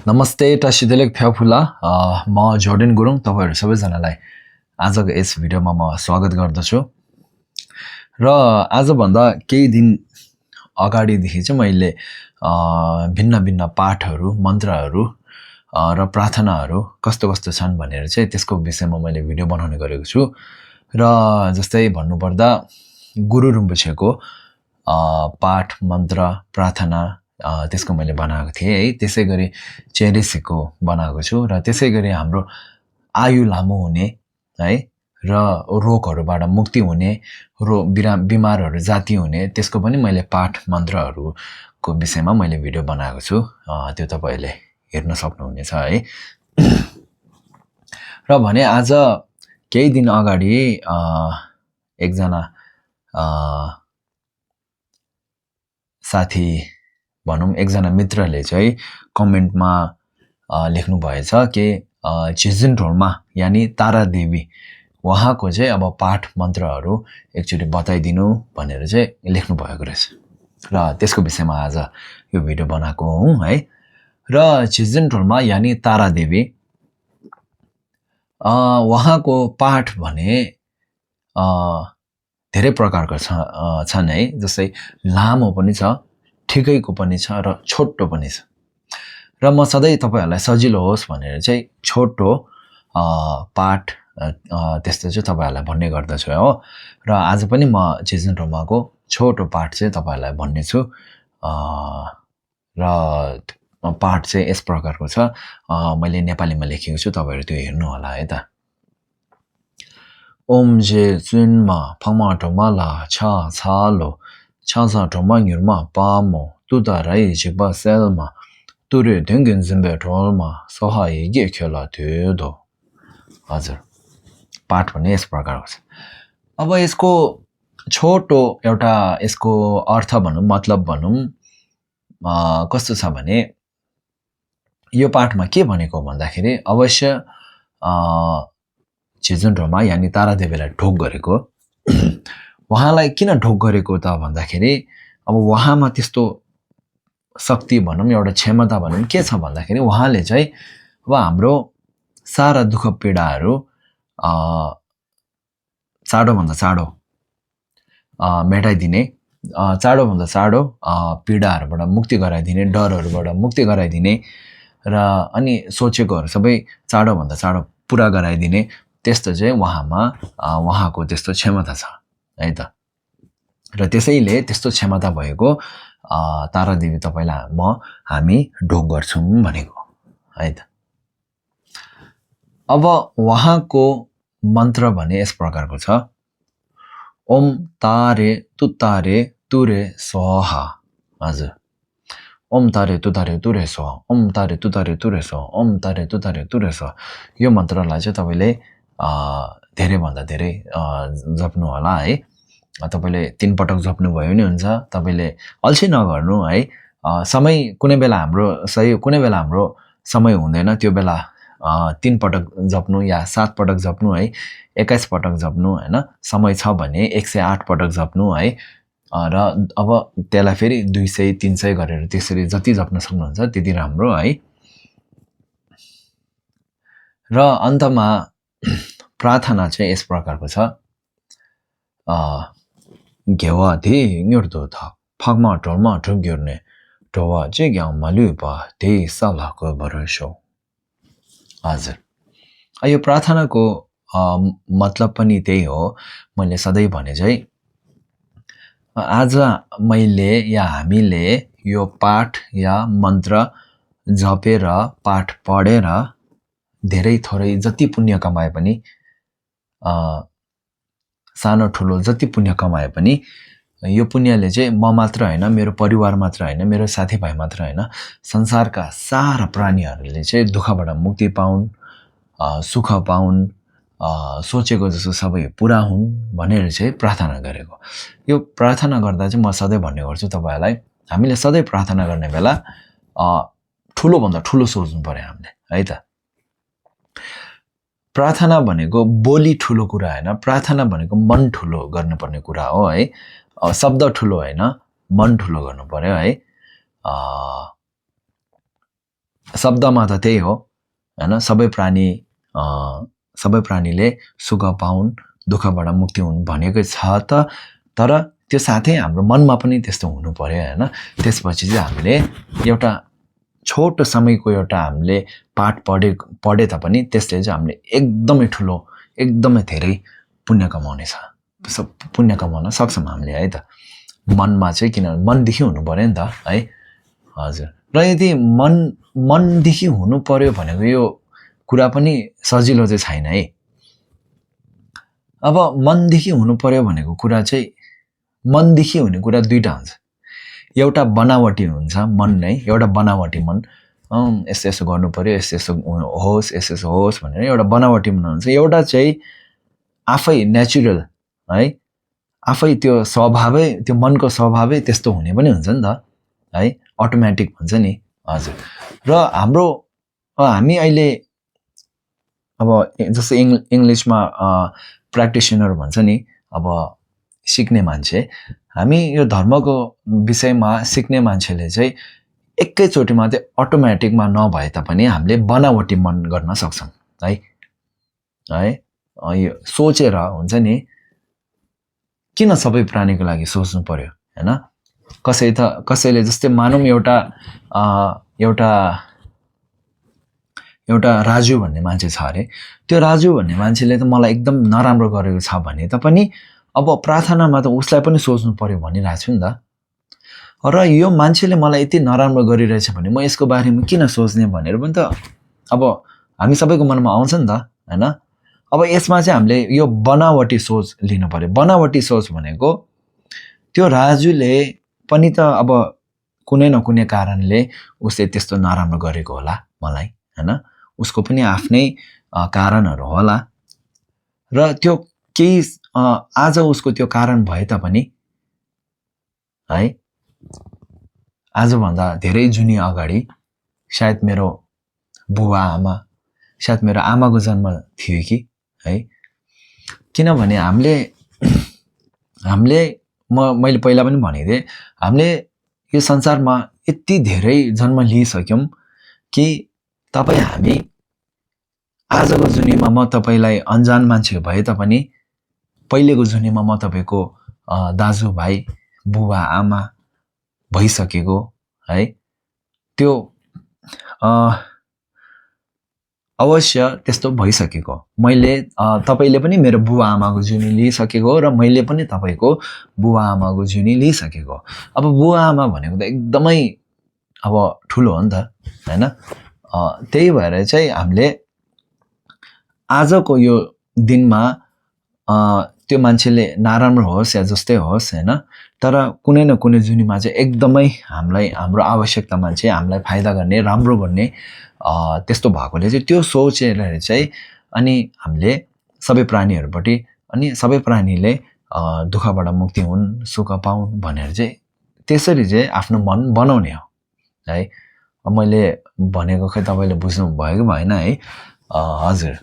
नमस्ते टासिदेलेक फ्याफुला म जोर्डेन गुरुङ तपाईहरु सबैजनालाई आजको यस भिडियोमा म स्वागत गर्दछु र आजभन्दा केही दिन अगाडिदेखि चाहिँ मैले भिन्न भिन्न पाठहरू मन्त्रहरू र प्रार्थनाहरू कस्तो कस्तो छन् भनेर चाहिँ त्यसको विषयमा मैले भिडियो बनाउने गरेको छु र जस्तै भन्नुपर्दा गुरु रिम्पोछेको पाठ मन्त्र प्रार्थना त्यसको मैले बनाएको थिएँ है त्यसैगरी चेरिसेको बनाएको छु र त्यसैगरी हाम्रो आयु लामो हुने है र रोगहरुबाट मुक्ति हुने बिमारहरु जाती हुने त्यसको पनि मैले पाठ मन्त्रहरुको विषयमा मैले भिडियो बनाएको छु त्यो तपाईहरुले हेर्न सक्नुहुनेछ है र भने आज केही दिन अगाडि एकजना साथी भनौं एकजना मित्रले चाहिँ कमेन्टमा लेख्नु भएछ कि चिजिनढोलमा यानी तारा देवी उहाँको चाहिँ अब पाठ मन्त्रहरु एकचोटी बताइदिनु भनेर चाहिँ लेख्नु भएको रहेछ र त्यसको विषयमा आज यो भिडियो बनाएको हुँ है र चिजिनढोलमा यानी तारा देवी उहाँको पाठ भने धेरै प्रकारको छन् है जस्तै लामो पनि छ ठिकैको पनि छ र छोटो पनि छ र म सधैं तपाईहरुलाई सजिलो होस् भनेर चाहिँ छोटो पाठ त्यस्तो चाहिँ तपाईहरुलाई भन्ने गर्दछु हो र आज पनि म चिजिनढोलमाको छोटो पाठ चाहिँ तपाईहरुलाई भन्ने छु र पाठ चाहिँ यस प्रकारको छ मैले नेपालीमा लेखेको छु तपाईहरु त्यो हेर्नु होला है त ओम जे जुनमा फमा ढोमाला छ छालो छासा ढोमा युरमा पामो तुदा राई जिबा सेलमा तुरे ढुङ्गेन जिम्बे ढोलमा सहाय ये खेला थियो हजुर पाठ भने यस प्रकारको छ अब यसको छोटो एउटा यसको अर्थ भनौं मतलब भनौं कस्तो छ भने यो पाठमा के भनेको भन्दाखेरि अवश्य चिजिनढोलमा यानी तारा देवीलाई ढोग गरेको उहाँलाई किन ढोग गरेको त भन्दाखेरि अब उहाँमा त्यस्तो शक्ति भनौं एउटा क्षमता भनौं के छ भन्दाखेरि उहाँले चाहिँ अब हाम्रो सारा दुःख पीडाहरू चाँडो भन्दा चाँडो मेटाइदिने चाँडो भन्दा चाँडो पीडाहरुबाट मुक्ति गराइदिने डरहरुबाट मुक्ति गराइदिने र अनि सोचेकोहरु सबै चाँडो भन्दा चाँडो पूरा गराइदिने त्यस्तो चाहिँ उहाँको त्यस्तो क्षमता छ है त र त्यसैले त्यस्तो क्षमता भएको तारा देवी तपाईलाई हामी ढोग गर्छौं भनेको है त अब उहाँको मन्त्र भने यस प्रकारको छ ओम तारे तुतारे तुरे स्वाहा हजुर ओम तारे तुतारे तुरे स्वाहा ओम तारे तुतारे तुरे स्वाहा ओम तारे तुतारे तुरे स्वाहा यो मन्त्रलाई चाहिँ तपाईले धेरै भन्दा धेरै जप्नु होला है तपाईले 3 पटक जप्नु भयो नि हुन्छ तपाईले अल्छी नगर्नु है समय कुनै बेला हाम्रो समय हुँदैन त्यो बेला 3 पटक जप्नु या 7 पटक जप्नु है 21 पटक जप्नु हैन समय छ भने 108 पटक जप्नु है र अब त्यसलाई फेरि 200 300 गरेर त्यसरी जति जप्न सक्नुहुन्छ त्यति राम्रो है र अन्तमा प्रार्थना चाहिँ यस प्रकारको छ घेवा धे न्युर्दो थ फगमा ढोलमा ढुग्युर्ने ढोवा जे ग्याउ मलुपा धे सलाको भरोसो हजुर यो प्रार्थनाको मतलब पनि त्यही हो मैले सधैं भने चाहिँ आज मैले या हामीले यो पाठ या मन्त्र जपेर पाठ पढेर धेरै थोरै जति पुण्य कमाए पनि सानो ठुलो जति पुण्य कमाए पनि यो पुण्यले चाहिँ म मात्र हैन मेरो परिवार मात्र हैन मेरो साथीभाइ मात्र हैन संसारका सारा प्राणीहरुले चाहिँ दुःखबाट मुक्ति पाउन् सुख पाउन् सोचेको जस्तो सबै पूरा हुन् भनेर चाहिँ प्रार्थना गरेको यो प्रार्थना गर्दा चाहिँ म सधैं भन्ने गर्छु तपाईहरुलाई हामीले सधैं प्रार्थना गर्ने बेला ठुलो भन्दा ठुलो सोच्नु पर्यो हामीले है त प्रार्थना भनेको बोली ठुलो कुरा हैन प्रार्थना भनेको मन ठुलो गर्नुपर्ने कुरा हो है शब्द ठुलो हैन मन ठुलो गर्नु पर्यो है शब्दमा त त्यही हो हैन, सबै प्राणीले सुख पाउन्, दुःखबाट मुक्ति हुन् भनेकै छ त, तर त्यो साथै हाम्रो मनमा पनि त्यस्तो हुनु पर्यो हैन। त्यसपछि चाहिँ हामीले एउटा छोटो समयको एउटा हामीले पाठ पढे तापनि त्यसले चाहिँ हामीले एकदमै धेरै पुण्य कमाउने छ, पुण्य कमाउन सक्छौँ हामीले है त। मनमा चाहिँ किनभने मनदेखि हुनु पर्यो नि त है। हजुर, र यदि मनदेखि हुनु पर्यो भनेको यो कुरा पनि सजिलो चाहिँ छैन है। अब मनदेखि हुनु पर्यो भनेको कुरा चाहिँ, मनदेखि हुने कुरा दुईटा हुन्छ। एउटा बनावटी हुन्छ मन नै, एउटा बनावटी मन, यस्तो यस्तो गर्नु पर्यो, यस्तो यस्तो होस् भनेर एउटा बनावटी मन हुन्छ। एउटा चाहिँ आफै नेचुरल है, आफै त्यो स्वभावै, त्यो मनको स्वभावै त्यस्तो हुने पनि हुन्छ नि त है, अटोमेटिक हुन्छ नि। हजुर, र हामी अहिले अब जस्तै इङ्ग्लिसमा प्र्याक्टिसनर भन्छ नि, अब सिक्ने मान्छे, हामी यो धर्मको विषयमा सिक्ने मान्छेले चाहिँ एकैचोटिमा चाहिँ अटोमेटिकमा नभए तापनि हामीले बनावटी मन गर्न सक्छौँ है। यो सोचेर हुन्छ नि, किन सबै प्राणीको लागि सोच्नु पर्यो हैन। कसैले जस्तै मानौँ एउटा राजु भन्ने मान्छे छ अरे, त्यो राजु भन्ने मान्छेले त मलाई एकदम नराम्रो गरेको छ भने तापनि अब प्रार्थनामा त उसलाई पनि सोच्नु पर्यो भनिरहेको छु नि त। र यो मान्छेले मलाई यति नराम्रो गरिरहेछ भने म यसको बारेमा किन सोच्ने भनेर पनि त अब हामी सबैको मनमा आउँछ नि त हैन। अब यसमा चाहिँ हामीले यो बनावटी सोच लिनु पर्यो। बनावटी सोच भनेको त्यो राजुले पनि त अब कुनै न कुनै कारणले उसले त्यस्तो नराम्रो गरेको होला मलाई हैन, उसको पनि आफ्नै कारणहरू होला, र त्यो केही आज उसको त्यो कारण भए तापनि है, आजभन्दा धेरै जुनी अगाडि सायद मेरो बुवा आमा, सायद मेरो आमाको जन्म थियो कि है। किनभने मैले पहिला पनि भनेको थिएँ, हामीले यो संसारमा यति धेरै जन्म लिइसक्यौँ कि हामी आजको जुनीमा म तपाईँलाई अन्जान मान्छे भए तापनि पहिलेको जुनीमा म तपाईँको दाजुभाइ, बुबा आमा भइसकेको है। त्यो अवश्य त्यस्तो भइसकेको। मैले तपाईँले पनि मेरो बुवा आमाको जुनी लिइसकेको र मैले पनि तपाईँको बुवा आमाको जुनी लिइसकेको। अब बुवा आमा भनेको त एकदमै अब ठुलो हो नि त हैन। त्यही भएर चाहिँ हामीले आजको यो दिनमा त्यो मान्छेले नराम्रो होस् या जस्तै होस् हैन, तर कुनै न कुनै जुनीमा चाहिँ एकदमै हाम्रो आवश्यकता मान्छे, हामीलाई फाइदा गर्ने, राम्रो गर्ने त्यस्तो भएकोले चाहिँ त्यो सोचेर चाहिँ अनि हामीले सबै प्राणीहरूपट्टि, अनि सबै प्राणीले दुःखबाट मुक्ति हुन्, सुख पाउन् भनेर चाहिँ त्यसरी चाहिँ आफ्नो मन बनाउने हो है। मैले भनेको खै तपाईँले बुझ्नु भयो कि भएन है। हजुर,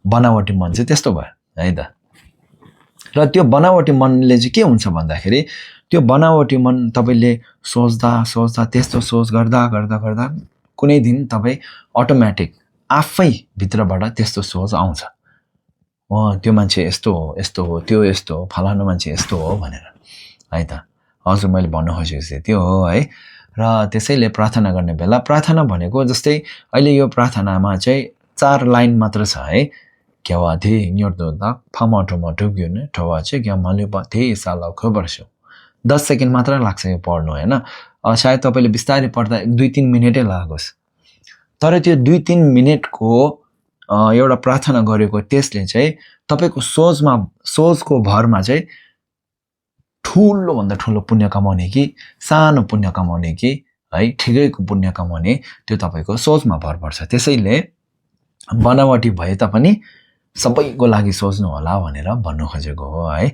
बनावटी मन चाहिँ त्यस्तो भयो है त। र त्यो बनावटी मनले चाहिँ के हुन्छ भन्दाखेरि, त्यो बनावटी मन तपाईँले सोच्दा त्यस्तो सोच गर्दा कुनै दिन तपाईँ अटोमेटिक आफै भित्रबाट त्यस्तो सोच आउँछ, त्यो मान्छे यस्तो हो, त्यो यस्तो हो, फलानु मान्छे यस्तो हो भनेर है त। हजुर, मैले भन्नु खोजेको चाहिँ त्यो हो है। र त्यसैले प्रार्थना गर्ने बेला, प्रार्थना भनेको जस्तै अहिले यो प्रार्थनामा चाहिँ 4 लाइन मात्र छ है। क्यावाथे न्योर्दोदा फामटोमटोग्युने ठवा चाहिँ क्या मलेपथे साला खबरसो 10 सेकेन्ड मात्र लाग्छ यो पढ्नु हैन। सायद तपाईँले बिस्तारै पढ्दा 2-3 मिनेटै लागोस्, तर त्यो 2-3 मिनेटको एउटा प्रार्थना गरेको त्यसले चाहिँ तपाईँको सोचको भरमा चाहिँ ठुलो भन्दा ठुलो पुण्य कमाउने कि सानो पुण्य कमाउने कि है, ठिकैको पुण्य कमाउने, त्यो तपाईँको सोचमा भर पर्छ। त्यसैले बनावटी भए तापनि सबैको लागि सोच्नु होला भनेर भन्नु खोजेको हो है।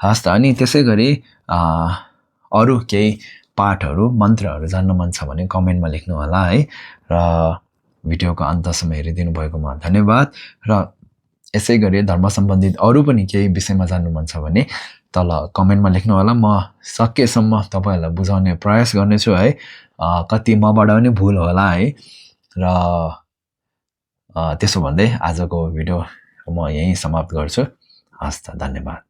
हस् त। अनि त्यसै गरी अरू केही पाठहरू, मन्त्रहरू जान्न मन छ भने कमेन्टमा लेख्नु होला है। र भिडियोको अन्तसम्म हेरिदिनु भएकोमा धन्यवाद। र यसै गरी धर्म सम्बन्धित अरू पनि केही विषयमा जान्नु मन छ भने तल कमेन्टमा लेख्नु होला। म सकेसम्म तपाईँहरूलाई बुझाउने प्रयास गर्नेछु है। कति मबाट पनि भुल होला है। र त्यसो भन्दै आजको भिडियो म यहीँ समाप्त गर्छु। हस् त, धन्यवाद।